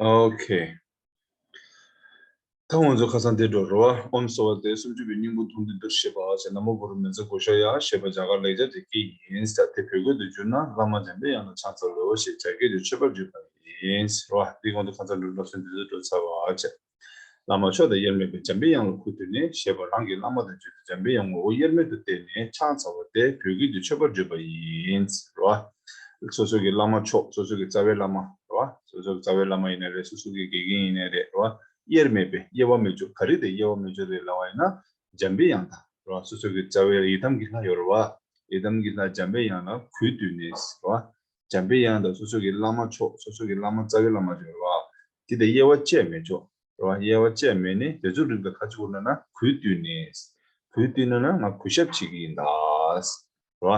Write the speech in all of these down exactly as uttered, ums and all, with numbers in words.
ཨོ་ཁེ། ད་ང་ཚོ་ཁ་སང་དེ་འགྲོ་རོ། ཨོམ་སོ་བ་སྟེ་སུམ་ཅུ་པའི་སྙིང་པོ་དུང་འདི་འདིར་བཤད་པ་ཞེས། ན་མོ་གུ་རུ་མི་ཚེ་གོ་ཤ་ཡ་ཞེས་པ་རྒྱ་གར་ལེགས་སྦྱར་གྱི་སྐད་ཡིན་ཟེར། དེ་བོད་སྐད་དུ་བསྒྱུར་ན། བླ་མ་འཇམ་པའི་དབྱངས་ལ་ཕྱག་འཚལ་ལོ་ཞེས་རྒྱ་སྐད་དུ་མཆོད་པར་བརྗོད་པ་ཡིན་རོ། འདི་ང་ཚོ་ཁ་སང་འགྲོ་སློབ་ཚན་འདི་ཚོ་འགྲོ་ཚར་བ་བྱས། བླ་མ་མཆོག་དང་དབྱེར་མེད་པའི་འཇམ་པའི་དབྱངས་ལ་གུས་བཏུད་ནས་ཞེས་པ་རང་གི་བླ་མ་དང་རྗེ་བཙུན་འཇམ་པའི་དབྱངས་ངོ་བོ་དབྱེར་མེད་དུ་བསྟན་ནས་ཕྱག་འཚལ་བ་སྟེ་བོད་སྐད་དུ་མཆོད་པར་བརྗོད་པ་ཡིན་རོ། སོ་སོ་གི་བླ་མ་མཆོག་སོ་སོ་གི་རྩ་བའི་བླ་མ་རོ། སོ་སོ་གི་རྩ་བའི་བླ་མ་ཡིན་ན་རེད། སོ་སོ་གི་དགེ་རྒན་ཡིན་ན་རེད་རོ། དབྱེར་མེད་པའི་དབྱེ་བ་མི་འཇོག་ག་རེ་དེ་དབྱེ་བ་མི་འཇོག་རེད་ལབ་པ་ཡིན་ན། འཇམ་པའི་དབྱངས་དང་རོ། སོ་སོ་གི་རྩ་བའི་ཡི་དམ་གྱི་ལྷ་ཡོད་རོ། ཡི་དམ་གྱི་ལྷ་འཇམ་པའི་དབྱངས་ལ་གུས་བཏུད་ནས་རོ། འཇམ་པའི་དབྱངས་དང་སོ་སོ་གི་བླ་མ་མཆོག་སོ་སོ་གི་བླ་མ་རྩ་བའི་བླ་མ་ཡོད་རོ། དེ་དང་དབྱེ་བ་བཅད་མི་འཇོག་རོ། དབྱེ་བ་བཅད་མེད་ནས་དེ་ཚོ་རིགས་ལ་ཁ་ཅིག་བོར་ན་ན་གུས་བཏུད་ནས། གུས་བཏུད་ན་ན་ང་གུས་ཞབས་བྱེད་ཀྱི་ཡིན་ད། རོ།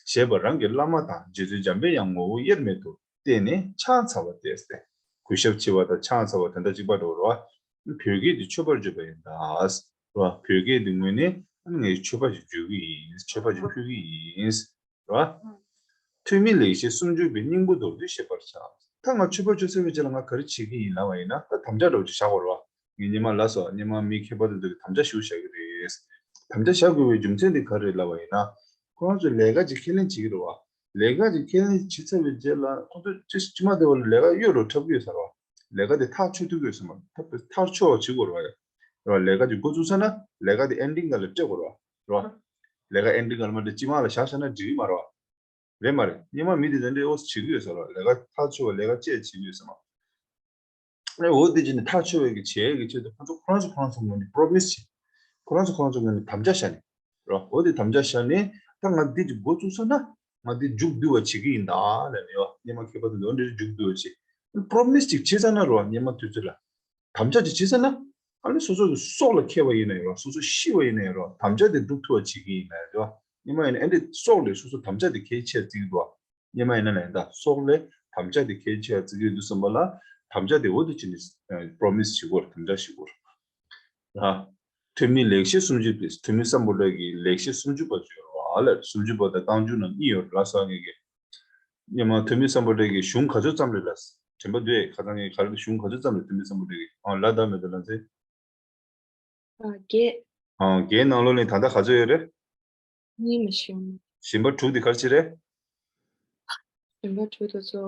ཞེས་པ་རང་གི་བླ་མ་དང་རྗེ་བཙུན་འཇམ་པའི་དབྱངས་ངོ་བོ་དབྱེར་མེད་དུ་བསྟན་ནས་ཕྱག་འཚལ་བ་སྟེ། གུས་ཞབས་བྱེད་པ་དང་ཕྱག་འཚལ་བ་དེ་འདྲ་གཅིག་པ་འགྲོ་རོ། བོད་སྐད་དུ་མཆོད་པར་བརྗོད་པ་ཡིན་ད། རོ། བོད་སྐད་དུ་ངོས་ནས་ངས་མཆོད་པ་ཞིག་བརྗོད་ཀྱི་ཡིན། མཆོད་པ་ཞིག་ཕུལ་གྱི་ཡིན། རོ། ཐོན་མིའི་ལེགས་བཤད་སུམ་ཅུ་པའི་སྙིང་པོ་མདོར་བསྡུས་བཤད་པར་བྱ། ད་ང་མཆོད་པ་བརྗོད་ཚར་བའི་རྗེས་ལ་ང་ག་རེ་བྱེད་ཀྱི་ཡིན་ལབ་པ་ཡིན་ན། ད་དམ་བཅའ་འདྲ་བོ་ཅིག་བཞག་དགོས་རེད་བ། ངས་སྔོན་མ་ལབ་སོང་། སྔོན་མ་མི་མཁས་པ་དེ་ཚོ་གིས་དམ་བཅའ་ཞིག་བཞག་གི་རེད། དམ་བཅའ་བཞག་དགོས་པའི་རྒྱུ་མཚན་དེ་ག་རེ་རེད་ལབ་པ་ཡིན་ན། ཁོ་རང་ཚོས་ལས་ཀ་ཅིག་ཁས་ལེན་བྱེད་ཀྱི་རེད་བ། ལས་ཀ་ཅིག་ཁས་ལེན་བྱེད་ཚར་བའི་རྗེས་ལ་ཁོ་ཚོས་ཅི་ཕྱི་མ་དེ་བ་ལ་ལས་ཀ་གཡོལ་རོགས་འཁྲབ་ཀྱི་ཡོད་ས་རེད་བ། ལས་ཀ་དེ་ཐག་ཆོད་ཐུབ་ཀྱི་ཡོད་ས་མ་རེད། ཐག་ཐག་ཆོད་པ་བྱེད་དགོས་རེད་བ། རེད་བ། ལས་ཀ་དེ་འགོ་བཙུགས་ཚར་ན་ལས་ཀ་དེ་ཨེན་ཌིང་སྒང་ལ་སྤྲད་དགོས་རེད་བ། རེད་བ། ལས་ཀ་ཨེན་ཌིང་སྒང་ལ་མ་སྤྲད་སྤྱི་བཏང་ལ་བཞག་བཞག་ན་འགྲིག་གི་མ་རེད་བ། རེད་མ་རེད། སྔོན་མ་མི་དེ་འདྲ་འདྲ་ཨོ་བྱེད་ཀྱི་ཡོད་ས་རེད་བ། ལས་ཀ་ཐག་ཆོད་པ་ལས་ཀ་བཅས་བྱེད་ཀྱི་ཡོད་ས་མ་རེད། ཨ་འོ་དེ་བྱས་ནས་ཐག་ཆོད་པའི་གི་བྱེད་ཀྱི་ཆེད་དུ་ཁོ་ཚོ་ཁོ་རང་ཚོ་ཁོ་རང་ཚོ་ངོས་ནས་པོ་རོ་མི་སི་བྱེད། ཁོ་རང་ཚོ་ཁོ་རང་ཚོ་ངོས་ནས་དམ་བཅའ་བཞག་ནས། རོ། འོ་དེ་དམ་བཅའ་བཞག་ནས་ད་ང་འདི་ཅིག་འགོ་བཙུགས་ཚར་ན་ང་འདི་མཇུག་བསྡུ་བ་བྱེད་ཀྱི་ཡིན་ད་ལབ་ནས། ཡོ། སྔོན་མ་མཁས་པ་དེ་ཚོ་འདི་མཇུག་བསྡུ་བ་བྱེད། པོ་རོ་མི་སི་ཅིག་བྱས་ཚར་ན་རོ། སྔོན་མ་དུས་ཚོད་ལ་དམ་བཅའ་ཅིག་བྱས་ཚར་ན། ཨ་ནི་སོ་སོ་གི་སྲོག་ལ་ཁེལ་བ་ཡིན་ན་ཡང་རོ། སོ་སོ་ཤི་བ་ཡིན་ན་ཡང་རོ། དམ་བཅའ་དེ་འགྲུབ་ཐུབ་པ་བྱེད་ཀྱི་ཡིན་ན་རོ། སྔོན་མ་ཡིན་ན་ཨ་འདི་སྲོག་ལས་སོ་སོ་དམ་བཅའ་དེ་གལ་ཆེར་བརྩི་གི་འདུག་སྔོན་མ་ཡིན་ན་ལན་ད་སྲོག་ལས་དམ་བཅའ་དེ་གལ་ཆེ་བརྩི་གི་འདུག་བསམ་པ་ལ། དམ་བཅའ་དེ་འོ་དེ་ཅི་ནས་པོ་རོ་མི་སི་བྱེད་དགོས་རེད། དམ་བཅའ་བྱེད་དགོས་རེད། ཐོན་མིའི་ལེགས་བཤད་སུམ་ཅུ་པའི་ཐོན་མི་སམ་བྷོ་ཊ་གི་ལེགས་བཤད་སུམ་ཅུ་པ་བརྗོད་རོགས་ལ། སུམ་ཅུ་པ་དང་རྟགས་འཇུག་རྣམས་གཉིས་ཡོད་རེད་ལབ་སོང་། ངས་ཀྱི་སྔོན་མ་ཐོན་མི་སམ་བྷོ་ཊ་གི་གཞུང་ག་ཚོད་ཙམ་རེད་ལ། དྲན་པ་འདུག་ཨེ། ཁ་སང་ངས་ག་རེ་གཞུང་ག་ཚོད་ཙམ་རེད། ཐོན་མི་སམ་བྷོ་ཊ་གི་ཨང་ལ་ད་མེད་ད་ལ་ཚེ། ཨ། བརྒྱད། ཨང་བརྒྱད་ནང་ལོགས་ནས་ད་ལྟ་ག་ཚོད་ཡོད་རེད། གཉིས་མ་ཤེས། ཞིམ་པ་དྲུག་དེ་ག་རེ་བྱེད་རེད། ཞིམ་པ་དྲུག་དེ་ཚོ་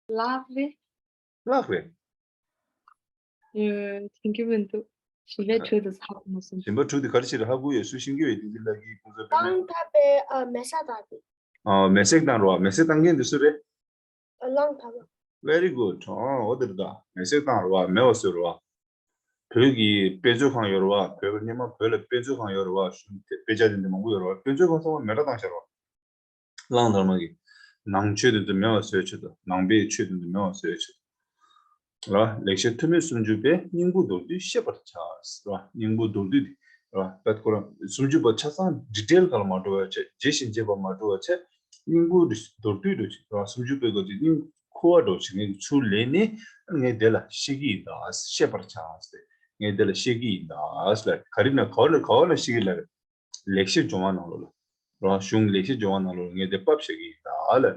ལག་རེད། ལག་རེད། ཨེ། དྲན་གྱི་མི་འདུག་ཞིམ་པ་དྲུག་དེ་ཚོ་ཧ་གོ་མ་སོང་། ཞིམ་པ་དྲུག་དེ་ག་རེ་བྱེད་རེད། ཧ་གོ་ཡོད། སུ་ཤེས་ཀྱི་ཡོད། དེ་དེ་ལ་གི་ཁོང་ཚོ་དཔེར་ན། གླང་ཐག་པའི་ཨ་མེ་སྲེག་བཏང་དེ། ཨ། མེ་སྲེག་བཏང་རོགས། མེ་སྲེག་བཏང་མཁན་དེ་སུ་རེད། གླང་ཐག་པ། Very good. ཨོ་འོ་དེ་རེད་ད། མེ་སྲེག་བཏང་རོགས། མེ་བ་བཟོས་རོགས། བོད་ཀྱི་དཔེ་མཛོད་ཁང་ཡོད་རེད་བ། བོད་པ་སྔོན་མ་བོད་ལ་དཔེ་མཛོད་ཁང་ཡོད་རེད་བ། དཔེ་ཆ་དེ་འདྲ་མང་པོ་ཡོད་རེད་བ། དཔེ་མཛོད་ཁང་ཚང་མ་མེ་ར་བཏང་བཞག་རེད་བ། གླང་དར་མ་གི་ནང་ཆོས་དེ་ཚོ་མེ་བ་བཟོས་ཆེད་དུ། ནང་པའི་ཆོས་དེ་ཚོ་མེ་བ་བཟོས་ཆེད་དུ་རེད་བ། ལེགས་བཤད་ཐོན་མི་སུམ་ཅུ་པའི་སྙིང་པོ་མདོར་བསྡུས་བཤད་པར་བྱ་རེད་བ། སྙིང་པོ་མདོར་བསྡུས་དེ་རེད་བ། བད་ཁོ་རང་སུམ་ཅུ་པ་ཆ་ཚང་ཌི་ཊེལ་ག་ལ་མ་འགྲོ་བ་བྱས། རྗེས་ཤིང་རྗེས་པ་མ་འགྲོ་བ་བྱས། སྙིང་པོ་འདི་མདོར་བསྡུས་འགྲོ་ཅིག་ར། སུམ་ཅུ་པའི་སྐོར་གྱི་སྙིང་ཁུ་བ་འགྲོ་ཅིག་ངས་ཚུར་ལེན་ནས་ངས་དེ་ལ་བཤད་ཀྱི་ཡིན་ད། བཤད་པར་བྱ་ཟེར། ངས་དེ་ལ་བཤད་ཀྱི་ཡིན་ད་ཟེར། ག་རེ་ན་ག་བ་ལ་ག་བ་ལ་བཤད་ཀྱི་ལ་རེད། ལེགས་བཤད་ལྗོན་དབང་ནང་ལོགས་ལ་ར། གཞུང་ལེགས་བཤད་ལྗོན་དབང་ནང་ལོགས་ལ་ངས་དེ་ཕབ་བཤད་ཀྱི་ཡིན་ད་ལ།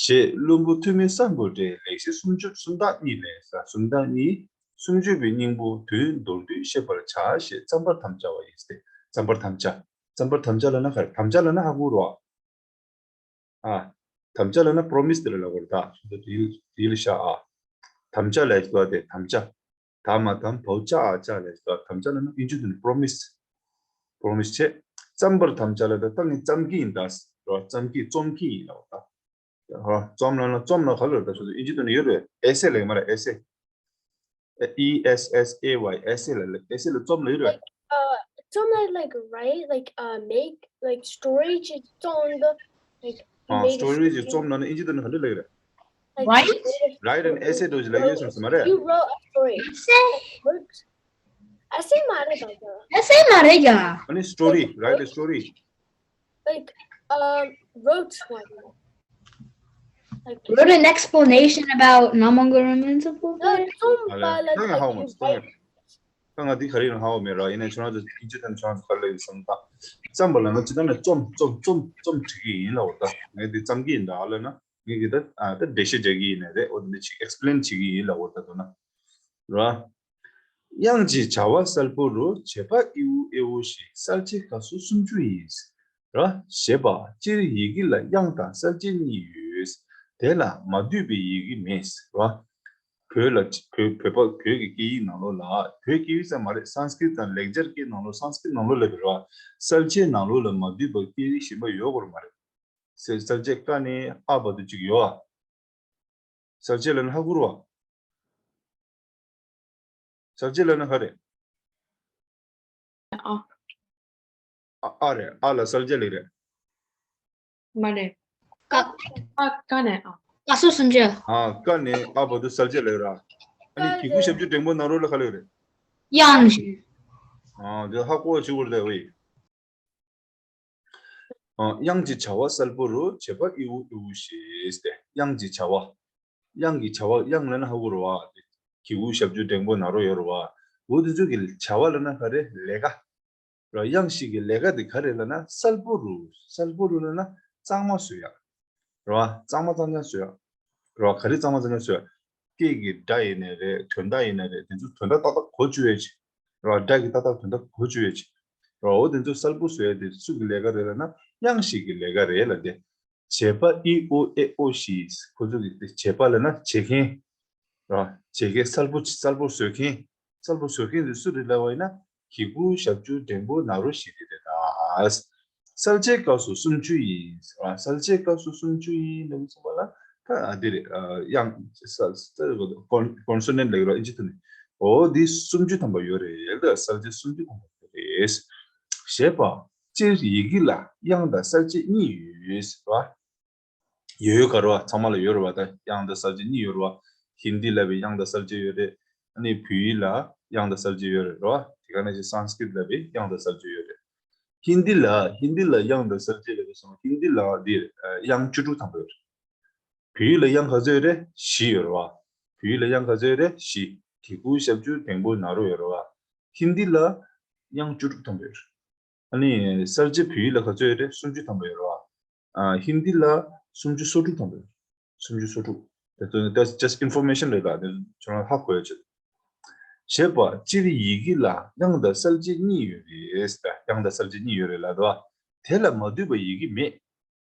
ཞེས་བློན་པོ་ཐོན་མི་སམ་བྷོ་ཊས་ལེགས་བཤད་སུམ་ཅུ་སུམ་རྟགས་གཉིས་ལས་ཟེར། སུམ་རྟགས་གཉིས། སུམ་ཅུ་པའི་སྙིང་པོ་དོན་མདོར་བསྡུས་བཤད་པར་བྱ་ཞེས་བརྩམ་པར་དམ་བཅའ་བ་ཡིན་ཏེ། བརྩམ་པར་དམ་བཅའ། བརྩམ་པར་དམ་བཅའ་ལབ་ན་ག་རེ། དམ་བཅའ་ལབ་ན་ཧ་གོ་རོ། ཨ། དམ་བཅའ་ལབ་ན་པོ་རོ་མི་སི་དེ་ལ་ལབ་དགོས་རེད་ད། དེ་ལ་ཤ་ཨ། དམ་བཅའ་ལབ་ཀྱི་འདུག་དེ་དམ་བཅའ། ད་མ་དམ་བའོ་ཅ་ཨ་ཅ་ལབ་ཀྱི་འདུག་དམ་བཅའ་ལབ་ན་ཨིན་ཇི་དེ་ནི་པོ་རོ་མི་སི། པོ་རོ་མི་སི་བྱས། བརྩམ་པར་དམ་བཅའ་ལབ་ད་ད་ངས་བརྩམ་གྱི་ཡིན་ད། རོ། བརྩམ་གྱི་རྩོམ་གྱི་ཡིན་ལབ་ད། ཧ། རྩོམ་ལབ་ན་རྩོམ་ལ་ག་ལ་ད་སོ་སོ་ཨིན་ཇི་དེ་ནི་ཡོད་རེད། ཨེ་སེ་ལབ་ཀྱི་མ་རེད། ཨེ་སེ། E S S A Y essay ལ་ལ་essay ལ་རྩོམ་ལ་ཡོད་རེད། Like, uh, རྩོམ་ལ་like write, like, uh, make, like, story ཅིག་རྩོམ་འདུག like, ཨ། make a story ཅིག་རྩོམ་ལ་ནི་ཨིན་ཇི་དུ་ནི་ག་འདྲ་ལབ་ཀྱི་རེད། Like, write? Write an essay འདྲ་ཅིག་ལབ་ཡོད་བསམ་སོང་མ་རེད། You wrote a story. Essay? Essay མ་རེད་ད། Essay མ་རེད་ཡ། ཨ་ནི་story, write a story. Like, um, wrote one. Like, wrote an explanation about Namanguru Municipal. No, it's all about, like, like, you write. ད་ང་འདི་ག་རེ་ཡིན་ཧ་གོ་མེད་ར། ཡིན་ནའི་ཁྱོད་རང་ཚོ་ཨིན་ཇི་ཐོག་ནས་ཁྱོད་རང་ཚོ་ག་རེ་ལབ་ཡོད་བསམ། ད་བརྩམས་པ་ལབ་ན་ཅི་ལྟར་ན་རྩོམ་རྩོམ་རྩོམ་རྩོམ་བྲིས་ཀྱི་ཡིན་ལབ་པ། ད་ངས་འདི་བརྩམས་ཀྱི་ཡིན་ད་ལབ་ན་ངས་འདི་ད་ཨ་ད་འགྲེལ་བཤད་རྒྱག་གི་ཡིན་ནའི་རེད། འོ་འདི་ཅིག་ཨེགས་པི་ལེན་བྱེད་ཀྱི་ཡིན་ལབ་པ། ད་དོ་ན་ར། དབྱངས་ཀྱི་བྱ་བ་གསལ་པོ་རུ། བྱེད་པ་ཨི་ཨུ་ཨེ་ཨོ་བཞི། གསལ་བྱེད་སྐབས་སུ་སུམ་ཅུ་ཡིས། ར། ཞེས་པ། སྤྱིར་ཡི་གེ་ལ་དབྱངས་དང་གསལ་བྱེད་གཉིས་ཡོད། དེ་ལ་མ་འདུས་པའི་ཡི་གེ་མེད། ར། བོད་ལ་བོད་བོད་པ་བོད་ཀྱི་སྐད་ཡིག་ནང་ལོགས་ལ་བོད་སྐད་ཡིག་ཙམ་མ་རེད། སཾ་སྐྲྀཏ་དང་ལེགས་སྦྱར་སྐད་ནང་ལོགས་སཾ་སྐྲྀཏ་ནང་ལོགས་ལ་བོད་པ་གསལ་བྱེད་ནང་ལོགས་ལ་མ་འདུས་པ་སྐད་ཡིག་གཞན་པ་ཡོད་དགོས་མ་རེད། གསལ་བྱེད་ཀ་ནས་ཨ་བར་དུ་གཅིག་ཡོད་ཨ། གསལ་བྱེད་ལབ་ན་ཧ་གོ་རེད་བ། གསལ་བྱེད་ལབ་ན་ག་རེ། ཨ། ཨ་ཨ་རེད། ཨ་ལ་གསལ་བྱེད་ལབ་རེད། མ་རེད། ཀ་ཀ་ཀ་ནས་ཨ། ཀ་སོགས་སུམ་བརྒྱ། ཨ་ཀ་ནས་ཨ་བར་དུ་གསལ་བྱེད་ལབ་ར། ཨ་ནི་གི་གུ་ཞབས་ཀྱུ་འགྲེང་པོ་ནང་རོ་ལ་ག་ལབ་རེད། དབྱངས། ཨ་འདི་ཧ་གོ་བ་བྱེད་དགོས་རེད་ད་ཝེ། ཨ་དབྱངས་ཀྱི་བྱ་བ་གསལ་པོ་རུ། བྱེད་པ་ཨི་ཨུ་ཨེ་ཨོ་བཞི་སྟེ། དབྱངས་ཀྱི་བྱ་བ། དབྱངས་ཀྱི་བྱ་བ། དབྱངས་ལབ་ན་ཧ་གོ་རེད་བ། གི་གུ་ཞབས་ཀྱུ་འགྲེང་པོ་ནང་རོ་ཡོད་རེད་བ། འོ་དེ་ཚོ་གི་བྱ་བ་ལབ་ན་ག་རེ། ལས་ཀ་ར། དབྱངས་ཤིག་གི་ལས་ཀ་དེ་ག་རེ་ལབ་ན་གསལ་པོ་རུ། གསལ་པོ་རུ་ལབ་ན་གཙང་མ་བཟོ་ཡ་རེད་བ། གཙང་མ་གཙང་རྐྱང་བཟོ་ཡ་རེད་བ། ག་རེ་གཙང་མ་གཙང་རྐྱང་བཟོ་ཡ། སྐད་ཀྱི་སྒྲ་ཡིན་ནའི་རེད། དོན་དག་ཡིན་ནའི་རེད། དེ་ཚོ་དོན་དག་ཏག་ཏག་གོ་བཅུག་ཡ་ཅིག་རེད་བ། སྒྲ་གི་ཏག་ཏག་དོན་དག་གོ་བཅུག་ཡ་ཅིག་རེད་བ། འོ་དེ་ཚོ་གསལ་པོ་བཟོ་ཡ་དེ་སུ་གི་ལས་ཀ་རེད་ལབ་ན་དབྱངས་ཤིག་གི་ལས་ཀ་རེད་ལབ་དེ། བྱེད་པ་ཨི་ཨོ་ཨེ་ཨོ་བཞི། ཁོ་ཚོ་གི་བྱེད་པ་ལབ་ན་བྱེད་མཁན་ར། བྱེད་མཁན་གསལ་པོ་གསལ་པོ་བཟོ་མཁན། གསལ་པོ་བཟོ་མཁན་དེ་སུ་རེད་ལབ་པ་ཡིན་ན་གི་གུ་ཞབས་ཀྱུ་འགྲེང་པོ་ནང་རོ་བཞི་དེ་རེད་ད། གསལ་བྱེད་སྐབས་སུ་སུམ་ཅུ་ཡིས། ར། གསལ་བྱེད་སྐབས་སུ་སུམ་ཅུ་ཡིས་ལབ་སོང་བ་ལ་ད་ཨ་དེ་རེད། ཨ་དབྱངས་ས་ས་ཀོན་ཀོན་སོ་ནན་ལབ་ཀྱི་ར་ཨིན་ཇི་ཐོག་ནས། འོ་འདི་སུམ་ཅུ་ཐམ་པ་ཡོད་རེད། ད་གསལ་བྱེད་སུམ་ཅུ་ཐམ་པ་ཡོད་རེད། ཞེས་པ། སྤྱིར་ཡི་གེ་ལ་དབྱངས་དང་གསལ་བྱེད་གཉིས་ཡོད་ར། ཡོད་ཡོད་ག་རེ་བ་ཚང་མ་ལ་ཡོད་རེད་བ། ད་དབྱངས་དང་གསལ་བྱེད་གཉིས་ཡོད་རེད་བ། ཧིན་དི་ལབ་པའི་དབྱངས་དང་གསལ་བྱེད་ཡོད་རེད། ཨ་ནི་བོད་ཡིག་ལ་དབྱངས་དང་གསལ་བྱེད་ཡོད་རེད་རེད་བ། དེ་ག་ནང་བཞིན་སཾ་སྐྲྀཏ་ལབ་པའི་དབྱངས་དང་གསལ་བྱེད་ཡོད་རེད། ཧིན་དི་ལ་ཧིན་དི་ལ་དབྱངས་དང་གསལ་བྱེད་ལབ་པའི་སོང་ཧིན་དི་ལ་འདི་དབྱངས་བཅུ་དྲུག་ཐམ་པ་ཡོད་རེད། བོད་ཡིག་ལ་དབྱངས་ག་ཚོད་ཡོད་རེད། བཞི་ཡོད་རེད་བ། བོད་ཡིག་ལ་དབྱངས་ག་ཚོད་ཡོད་རེད། བཞི། གི་གུ་ཞབས་ཀྱུ་འགྲེང་པོ་ནང་རོ་ཡོད་རེད་བ། ཧིན་དི་ལ་དབྱངས་བཅུ་དྲུག་ཐམ་པ་ཡོད་རེད། ཨ་ནི་གསལ་བྱེད་བོད་ཡིག་ལ་ག་ཚོད་ཡོད་རེད། སུམ་ཅུ་ཐམ་པ་ཡོད་རེད་བ། ཨ་ཧིན་དི་ལ་སུམ་ཅུ་སོ་དྲུག་ཐམ་པ་ཡོད་རེད། སུམ་ཅུ་སོ་དྲུག་དེ་ཚོ་that's just information རེད་ལ། དེ་ཚོ་ཁྱོད་རང་ཧ་གོ་ཡ་ཆེད། ཞེས་པ། སྤྱིར་ཡི་གེ་ལ་དབྱངས་དང་གསལ་བྱེད་གཉིས་ཡོད་རེད། དབྱངས་དང་གསལ་བྱེད་གཉིས་ཡོད་རེད་ལབ་འདུག་བ། དེ་ལ་མ་འདུས་པ་ཡི་གེ་མེད།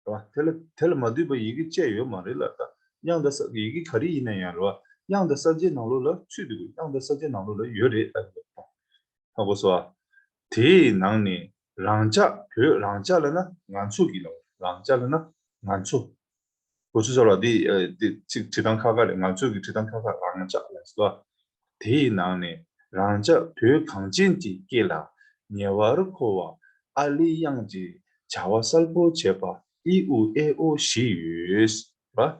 རེད་བ། དེ་ལ་དེ་ལ་མ་འདུས་པ་ཡི་གེ་བཅས་ཡོད་མ་རེད་ལབ་ད། དབྱངས་དང་གསལ་ཡི་གེ་ག་རེ་ཡིན་ན་ཡང་རེད་བ། དབྱངས་དང་གསལ་བྱེད་ནང་ལོགས་ལ་ཚུད་འདུག་དབྱངས་དང་གསལ་བྱེད་ནང་ལོགས་ལ་ཡོད་རེད་ལབ་འདུག་ཧ་གོ་སོང་ཨ། དེའི་ནང་ནས་རང་ཅག་བོད་རང་ཅག་ལབ་ན་ང་ཚོ་གི་ལབ། རང་ཅག་ལབ་ན་ང་ཚོ། གོ་ཚོད་ཚོར་བ་འདི་ཨ་འདི་ཚིག་བྲིས་སྟངས་ཁག་ཁག་རེད། ང་ཚོ་གི་བྲིས་སྟངས་ཁག་ཁག་རང་ཅག་ལབ་སོང་ཨ། དེའི་ནང་ནས་རང་ཅག་བོད་གངས་ཅན་གྱི་སྐད་ལ་ཉེ་བར་མཁོ་བ་ཨ་ལི་དབྱངས་ཀྱི་བྱ་བ་གསལ་པོ་བྱེད་པ་ཨི་ཨུ་ཨེ་ཨོ་བཞི་ཡོད་ར།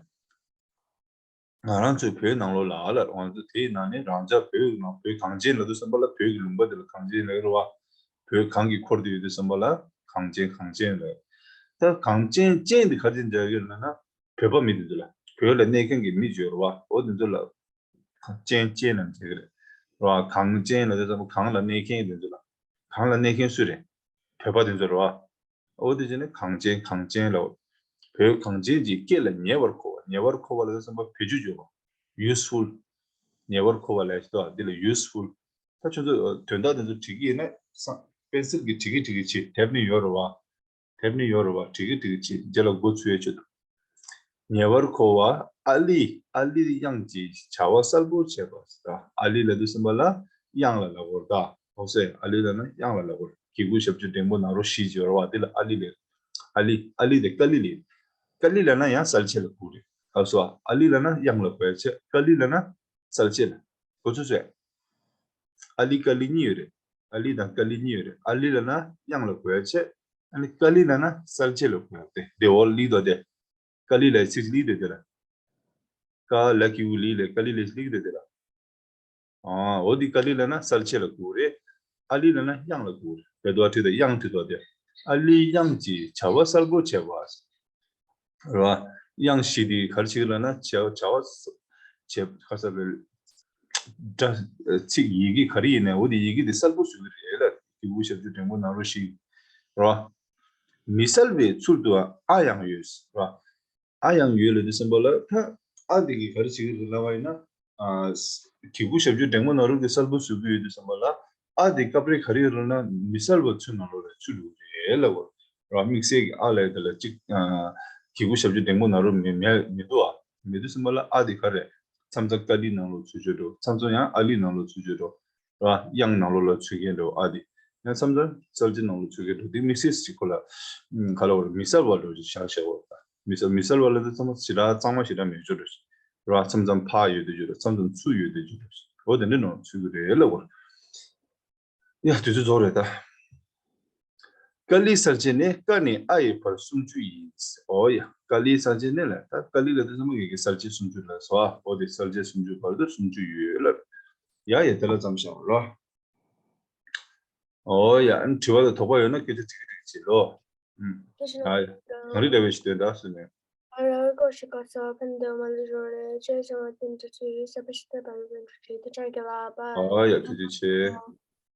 ང་རང་ཚོའི་བོད་ནང་ལོགས་ལ་ལ་ང་ཚོ་དེའི་ནང་ནས་རང་ཅག་བོད་ནང་བོད་གངས་ཅན་ལབ་དུས་ཙམ་པ་ལ་བོད་ཀྱི་ལུང་པ་དེ་ལ་གངས་ཅན་ལབ་ཀྱི་རེད་བ། བོད་གངས་ཀྱིས་འཁོར་ཏེ་ཡོད་དུས་ཙམ་པ་ལ་གངས་ཅན་གངས་ཅན་ལབ། ད་གངས་ཅན་ཅན་དེ་ག་རེ་བྱས་ནས་སྦྱར་གྱི་ཡོད་ལབ་ན་བོད་པ་མི་དེ་ཚོ་ལ་བོད་ལ་གནས་མཁན་གྱི་མི་ཚོ་ཡོད་རེད་བ། འོ་དེ་ཚོ་ལ་ཅན་ཅན་ལབ་བྱེད་ཀྱི་རེད་བ། གངས་ཅན་ལབ་དུས་ཙམ་པ་གངས་ལ་གནས་མཁན་དེ་ཚོ་ལ་གངས་ལ་གནས་མཁན་སུ་རེད། བོད་པ་དེ་ཚོ་རེད་བ། འོ་དེ་བྱས་ནས་གངས་ཅན་གངས་ཅན་ལབ། བོད་གངས་ཅན་གྱི་སྐད་ལ་ཉེ་བར་མཁོ་བ། ཉེ་བར་མཁོ་བ་ལབ་དུས་ཙམ་པ་བེད་སྤྱོད་བྱེད་པ། useful། ཉེ་བར་མཁོ་བ་ལབ་ཡ་ཞིག་འདུག་འདི་ལ་useful། ད་ཁྱོད་ཚོ་དོན་དག་དེ་ཚོ་བྲིས་ཀྱི་ཡིན་ན་སང་པེན་སིལ་གྱིས་བྲིས་ཀྱི་བྲིས་ཀྱི་བྱེད། དེབ་ནི་ཡོད་རེད་བ། དེབ་ནི་ཡོད་རེད་བ། བྲིས་ཀྱི་བྲིས་ཀྱི་བྱེད། རྗེས་ལ་མགོ་ཚོས་ཡ་ཆེད་དུ། ཉེ་བར་མཁོ་བ་ཨ་ལི། ཨ་ལི་དབྱངས་ཀྱི་བྱ་བ་གསལ་པོ་བྱེད་པ། ཨ་ལི་ལབ་དུས་ཙམ་པ་ལ་དབྱངས་ལ་ལབ་དགོས་རེད་ད། འོ་ཟེར། ཨ་ལི་ལབ་ན་དབྱངས་ལ་ལབ་དགོས་རེད། གི་གུ་ཞབས་ཀྱུ་འགྲེང་པོ་ནང་རོ་བཞི་ཅིག་ཡོད་རེད་བ། དེ་ལ་ཨ་ལི་ལབ། ཨ་ལི། ཨ་ལི་དེ་ཀ་ལི་ལབ། ཀ་ལི་ལབ་ན་ཡང་གསལ་བྱེད་ལ་གོ་རེད། ལགས་སོ། ཨ་ལི་ལབ་ན་དབྱངས་ལ་གོ་ཡ་བྱེད། ཀ་ལི་ལབ་ན་གསལ་བྱེད་ལ། གོ་ཚོད་ཚོད། ཨ་ལི་ཀ་ལི་གཉིས་ཡོད་རེད། ཨ་ལི་དང་ཀ་ལི་གཉིས་ཡོད་རེད། ཨ་ལི་ལབ་ན་དབྱངས་ལ་གོ་ཡ་བྱེད། ཨ་ནི་ཀ་ལི་ལབ་ན་གསལ་བྱེད་ལ་གོ་ཡ། དེ་དེ་འོ་ལི་དོ་དེ། ཀ་ལི་ལ་ཚིག་ལི་དེ་དེ་ལ། ཀ་ལ་ཀི་གུ་ལི་ལ་ཀ་ལི་ལ་ལི་དེ་དེ་ལ། ཨ་འོ་དེ་ཀ་ལི་ལབ་ན་གསལ་བྱེད་ལ་གོ་རེད། ཨ་ལི་ལབ་ན་དབྱངས་ལ་གོ་རེད། དེ་དོ་བྲིས་དང་དབྱངས་བྲིས་དོ་དེ། ཨ་ལི་དབྱངས་ཀྱི་བྱ་བ་གསལ་པོ་བྱེད་པ། རེད་བ། དབྱངས་བཞི་དེ་ག་རེ་བྱེད་ཀྱི་ལབ་ན་བྱ་བྱ་བ་བྱེད་ཁ་གསལ་པོའི་ སྒྲ་ཚིག་ཡི་གེ་ག་རེ་ཡིན་ནའི་འོ་དེ་ཡི་གེ་དེ་གསལ་པོ་བཟོ་གི་རེད་ལ། གི་གུ་ཞབས་ཀྱུ་འགྲེང་བུ་ན་རོ་བཞི་ར། མི་གསལ་བའི་ཚུལ་དུ་ཨ་ཡང་ཡོད་ར། ཨ་ཡང་ཡོད་ལ་དེ་སེམས་པ་ལ་ད་ཨ་དེ་གི་ག་རེ་བྱེད་ཀྱི་རེད་ལབ་པ་ཡིན་ན། གི་གུ་ཞབས་ཀྱུ་འགྲེང་བུ་ན་རོ་གི་གསལ་པོ་བཟོ་གི་ཡོད་དུས་ཙམ་པ་ལ་ཨ་དེ་སྐབས་རེ་ག་རེ་ཡོད་ལབ་ན་མི་གསལ་བ་ཚུར་ནང་ལོགས་ལ་ཚུད་འགྲོ་གི་རེད་ལབ་པ་ར། དམིགས་བསལ་གྱི་ཨ་ལབ་ཡ་དེ་ལ་གཅིག་གི་གུ་ཞབས་ཀྱུ་འགྲེང་བུ་ན་རོ་མེད་མེད་མི་འདུག་ཨ། མེད་དུས་ཙམ་པ་ལ་ཨ་དེ་ག་རེ་མཚམས་མཚམས་ཀ་ལི་ནང་ལོགས་ཚུད་ཆོད་འགྲོ། མཚམས་མཚམས་ཡང་ཨ་ལི་ནང་ལོགས་ཚུད་ཆོད་འགྲོ། ར་དབྱངས་ནང་ལོགས་ལ་ཚུད་མཁན་འགྲོ་ཨ་དེ། ཡང་མཚམས་མཚམས་གསལ་བྱེད་ནང་ལོགས་ཚུད་མཁན་འགྲོ་དེ་དམིགས་བསལ་ཅིག་ཁོ་ལ་ག་ལ་བར་མི་གསལ་བ་འགྲོ་ཅིག་བཞག་བཞག་བར་ད། མི་གསལ་མི་གསལ་བ་ལ་དེ་ཚང་མ་ཞེ་དྲག་གཙང་མ་ཞེ་དྲག་མེད་ཅོ་འགྲོ་ཞིག་ར། མཚམས་མཚམས་ཕ་ཡོད་དེ་ཅོ་འགྲོ། མཚམས་མཚམས་ཚུ་ཡོད་དེ་ཅོ་འགྲོ་ཞིག་འོ་དེ་འདྲ་ནང་ཚུད་ཀྱི་རེད་ལ་བར། ཡ་དུས་ཚོད་རྫོགས་རེད་ད། ཀ་ལིའི་གསལ་བྱེད་ནི་ཀ་ནས་ཨ་ཡི་བར་སུམ་ཅུ་ཡིན། ཨོ་ཡ། ཀ་ལིའི་གསལ་བྱེད་ནི་ལ་ད་ཀ་ལི་ལ་དེ་ཚང་མ་ཡི་གེ་གསལ་བྱེད་སུམ་ཅུ་ལ་སོ་ཨ། ཨོ་དེ་གསལ་བྱེད་སུམ་ཅུ་བར་དུ་སུམ་ཅུ་ཡོད་ལ། ཡ་ཡ་དེ་ལ་ཙམ་བཞག་རོ། ཨོ་ཡ། ཨ་ནི་དྲི་བ་དང་དོགས་པ་ཡོད་ན་སྐད་ཆ་དྲིས་ཀྱི་རེད་ཅེས་ལོ། ཨུམ། ཨ་ཡ། གང་རིགས་འདྲ་བའི་ཞིག་དོན་དག་སུ་ནས། ཨ་ར་ཀོ་ཤི་ཀ་ས་ཕན་དེ་མ་ལུ་རོ་རེ་ཅེ་ས་བ་ཏིན་ཏུ་ཚུ་ཡི་ས་པ་ཤི་ཏ་བ་ལུ་བན་ཏུ་ཅི་ཏུ་ཅ་ག་ལ་བ། ཨོ་ཡ། ཐུགས་རྗེ་ཆེ།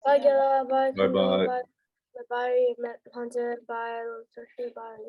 བ་ག་ལ་བ། Bye bye. Bye bye. མེད་ལྷང་ཅེ་བ་ལོ་ཚ་ཤི་བ།